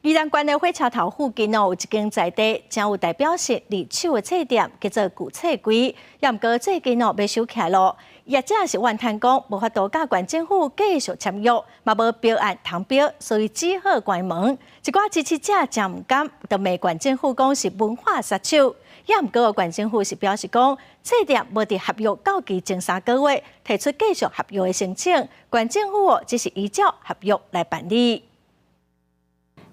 宜蘭縣的火車頭附近哦，有一間在地誠有代表性二手的冊店，叫做舊冊櫃。也毋過最近哦，欲收起來囉。業者是怨嘆講，無法度佮縣政府繼續簽約，嘛無標案通標，所以只好關門。一寡支持者誠毋甘，就罵縣政府講是文化殺手。也毋過縣政府是表示講，冊店無佇合約到期前3個月提出繼續合約的申請，縣政府哦只是依照合約來辦理。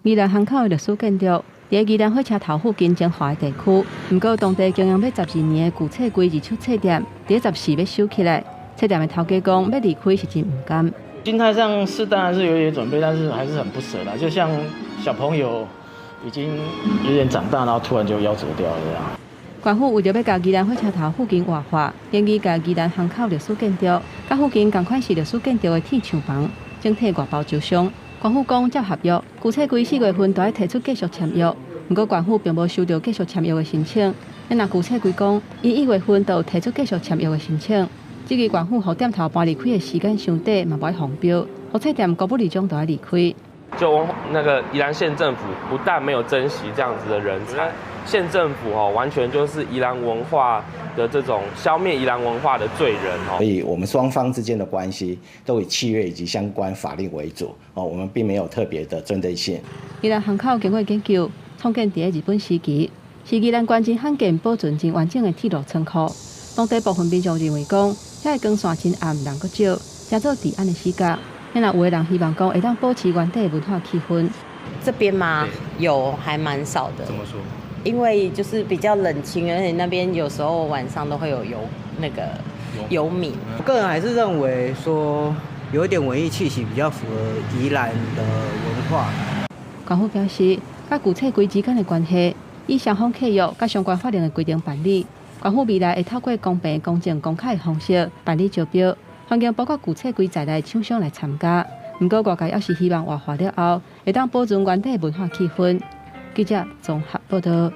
宜蘭巷口的歷史建築，佇宜蘭火車頭附近精華的地區，毋過當地經營欲12年的舊冊櫃二手冊店，佇14欲收起來。冊店的頭家講，欲離開是真毋甘。心態上是當然是有點準備，但是還是很不捨啦。就像小朋友已經有點長大，然後突然就夭折掉了這樣。縣府為著欲共宜蘭火車頭附近活化，建議共宜蘭巷口歷史建築，佮附近仝款是歷史建築的鐵廠房，整體外包招商。縣府講照合約，舊冊櫃4月份就愛提出繼續簽約，毋過縣府並無收著繼續簽約的申請。若舊冊櫃講，伊1月份就有提出繼續簽約的申請，至於縣府予店頭搬離開的時間傷短，嘛無愛放標，予冊店高不離鐘就愛離開。就那個宜蘭縣政府不但沒有珍惜這樣子的人才，縣政府哦完全就是宜蘭文化的這種消滅宜蘭文化的罪人哦。所以我們雙方之間的關係都以契約以及相關法令為主哦，我們並沒有特別的針對性。宜蘭巷口經過研究，創建佇日本時期，是宜蘭縣真罕見保存真完整的鐵路倉庫。當地部分民眾認為講，遐的光線真暗，人閣少，成做治安的死角。若有的人希望講會當保持原底文化氣氛。這邊嗎？有，還蠻少的。怎麼說？因為就是比較冷清，而且那邊有時候晚上都會有遊那個遊民。我個人還是認為說有一點文藝氣息，比較符合宜蘭的文化。縣府表示，佮舊冊櫃之間的關係，以雙方契約佮相關法令的規定辦理。縣府未來會透過公平、公正、公開的方式辦理招標，環境包括舊冊櫃在內廠商來參加。毋過外界猶是希望活化了後，會當保存原底文化氣氛。記者綜合報導。